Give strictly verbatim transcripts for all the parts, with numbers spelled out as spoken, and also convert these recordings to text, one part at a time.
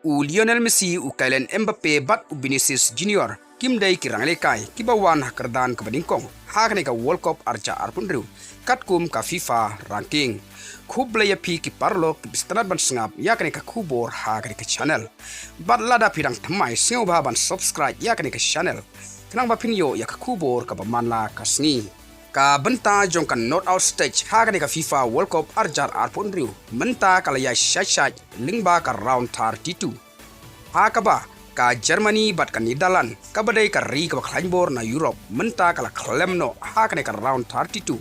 U Lionel Messi, u Kylian Mbappe bad u Vinicius Junior kim dei ki rangïalehkai kiba wan ha kyrdan kaba nyngkong ha kane ka World Cup arhajar arphew hynriew katkum ka FIFA ranking. Khublei ïa phi ki paralok kiba sngewtynnat ban sngap ïa kane ka khubor ha kane ka channel. Bad lada phi dang thymmai, sngewbha ban subscribe ïa kane ka channel khnang ba phin ïoh ïa ka khubor kaba man la ka sngi. Ka bynta jong ka knockout stage ha kane ka FIFA World Cup arhajar arphew hynriew mynta ka la ïaishah shah lyngba ka round thirty-two, ha kaba ka Germany bad ka Netherlands, kaba dei ka ri kaba khlaiñ bor na Europe, mynta ka la khlem noh ha kane ka round thirty-two.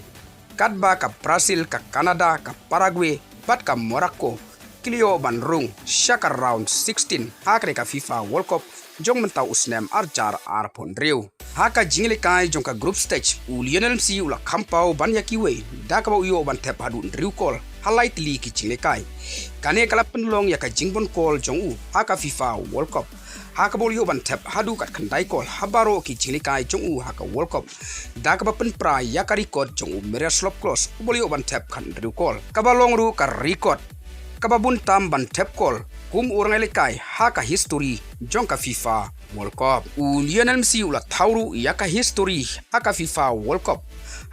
Katba ka Brazil, ka Canada, ka Paraguay bad ka Morocco ki la ïoh ban rung sha ka round sixteen ha kane ka FIFA World Cup jong mynta u snem arhajar arphew hynriew. Ha ka jingïalehkai jong ka group stage, u Lionel Messi u la kham paw ban ïa kiwei da kaba u ïoh ban thep haduh hynriew kol ha lai tylli ki jingïalehkai. Kane ka la pynlong ïa ka jingbun kol jong u ha ka FIFA World Cup, ha kaba u la ïoh ban thep haduh khatkhyndai kol ha baroh ki jingïalehkai jong u ha ka World Cup, da kaba pynpra ïa ka record jong u Miroslav Klose uba la ïoh ban thep khathynriew kol, kaba long ruh ka record kaba bun tam ban thep kol kum u rangïalehkai ha ka history jong ka FIFA World Cup. U Lionel Messi u la thaw ruh ïa ka history ha ka FIFA World Cup,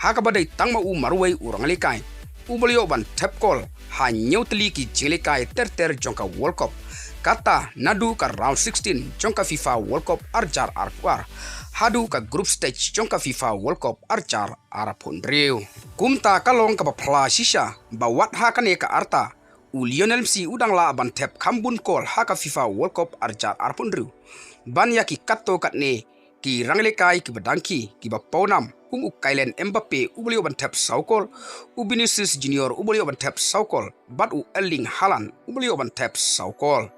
ha kaba dei tang ma u marwei u rangïalehkai uba la ïoh ban thep kol ha hynñiew tylli ki jingïalehkai ter ter jong ka World Cup. Kata naduh ka round sixteen jong ka FIFA World Cup arhajar arphew ar haduh ka group stage jong ka FIFA World Cup arhajar arphew hynriew. Kumta ka long kaba phylla shisha ba wat ha kane ka rta u Lionel Messi u dang lah ban thep kham bun kol ha ka FIFA World Cup arhajar arphew hynriew ban ïa ki katto katne ki rangïalehkai kiba dang khie kiba paw nam, kum u Kylian Mbappe uba la ïoh ban thep saw kol, u Vinicius Junior uba la ïoh ban thep saw kol bad u Erling Haaland uba la ïoh ban thep saw kol.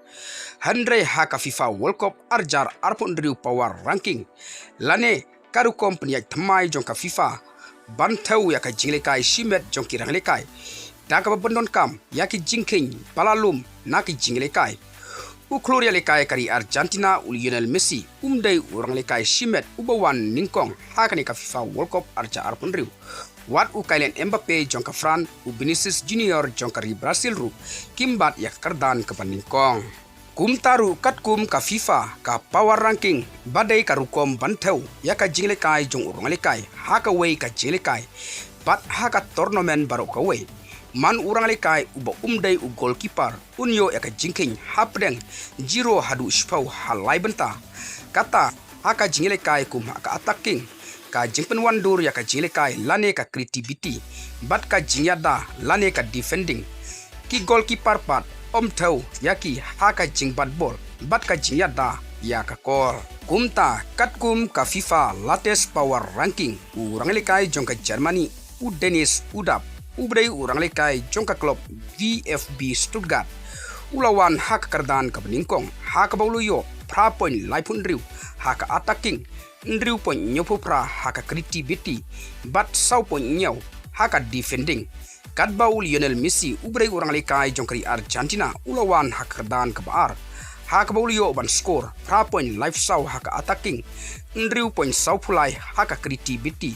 Hynrei ha ka FIFA World Cup arhajar arphew hynriew power ranking lane ka rukom pynïaid thymmai jong ka FIFA ban thew ïa ka jingïalehkai shimet jong ki rangïalehkai da kaba pyndonkam ïa ki jingkheiñ ba la lum na ki jingïalehkai, u khlur ïalehkai ka ri Argentina u Lionel Messi um dei u rangïalehkai shimet uba wan nyngkong ha kane ka FIFA World Cup arhajar arphew hynriew. Wat u Kylian Mbappe jong ka France, u Vinicius Junior jong ka ri Brazil ruh kim bat ïa ka kyrdan kaba nyngkong. Kumta ruh katkum ka FIFA, ka power ranking ba dei ka rukom ban thew ïa ka jingïalehkai jong u rangïalehkai ha kawei ka jingïalehkai bad ha ka tournament baroh kawei, man u rangïalehkai uba um dei u goalkeeper un ïoh ïa ka jingkheiñ hapdeng zero haduh shiphew ha lai bynta. Kata ha ka jingïalehkai kum ha ka attacking, ka jingpynwandur ïa ka jingïalehkai lane ka creativity, bad ka jingïada lane ka defending. Ki goalkeeper pat ym thew ïa ki ha ka jingbat bol bad ka jingïada ïa ka kol. Kumta katkum ka FIFA latest power ranking, u rangïalehkai jong ka Germany u Deniz Undav uba dei u rangïalehkai jong ka club VfB Stuttgart u la wan ha ka kyrdan kaba nyngkong ha kaba u la ïoh phra point laiphew hynriew ha ka attacking, hynriew point hynñiewphew phra ha ka creativity bad saw point hynñiew ha ka defending. Katba u Lionel Messi uba dei u rangïalehkai jong ka ri Argentina u la wan ha ka kyrdan kaba ar ha kaba u la ïoh ban score phra point laiphew saw ha ka attacking, hynriew point sawphew lai ha ka creativity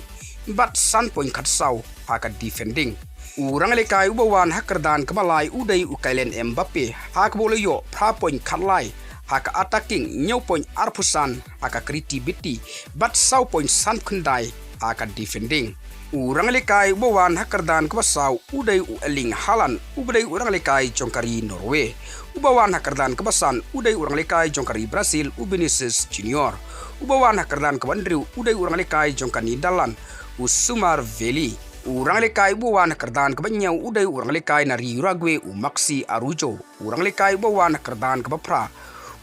bad san point khatsaw ha ka defending. U rangïalehkai uba wan ha ka kyrdan kaba lai u dei u Kylian Mbappe ha kaba u la ïoh phra point khatlai ha ka attacking, hynñiew point arphew san ha ka creativity bad saw point sanphew khyndai ha ka defending. U rangïalehkai uba wan ha ka kyrdan kaba saw u dei u Erling Haaland uba dei u rangïalehkai jong ka ri Norway. Uba wan ha ka kyrdan kaba san u dei u rangïalehkai jong ka ri Brazil u Vinicius Junior. Uba wan ha ka kyrdan kaba hynriew u dei u rangïalehkai jong ka Netherlands u Summer Veli. U rangïalehkai uba wan ha ka kyrdan kaba hynñiew u dei u rangïalehkai na ri Uruguay u Maxi Araujo. U rangïalehkai uba wan ha ka kyrdan kaba phra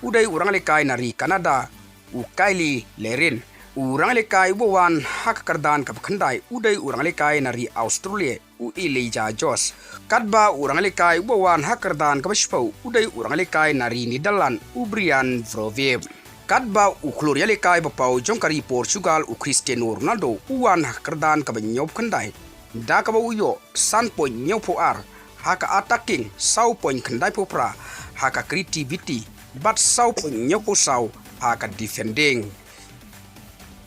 u dei u rangïalehkai na ri Canada u Kyle Larin. U rangïalehkai uba wan ha ka kyrdan kaba khyndai u dei u rangïalehkai na ri Australia u Elijah Jones. Katba u rangïalehkai uba wan ha ka kyrdan kaba shiphew u dei u rangïalehkai na ri Netherlands u Brian Brobbey. Katba u khlur ïalehkai ba paw jong ka ri Portugal u Cristiano Ronaldo u wan ha ka kyrdan kaba hynñiewphew khyndai da kaba u ïoh san point hynñiewphew ar ha ka attacking, saw point khyndaiphew phra ha ka creativity bad saw point hynñiewphew saw ha ka defending.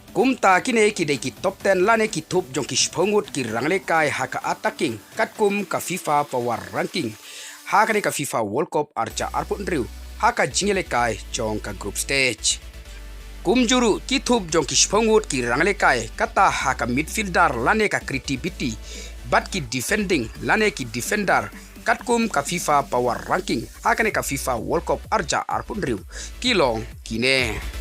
Kumta kine ki dei ki top ten lane ki thup jong ki shiphew ngut ki rangïalehkai ha ka attacking katkum ka FIFA power ranking ha kane ka FIFA World Cup arhajar arphew hynriew. ha ka jingïalehkai jong ka group stage. Kumjuh ruh ki thup jong ki shiphew ngut ki rangïalehkai kata ha ka midfielder lane ka creativity bad ki defending lane ki defender katkum ka FIFA Power Ranking ha kane ka FIFA World Cup arja arphew hynriew ki long kine.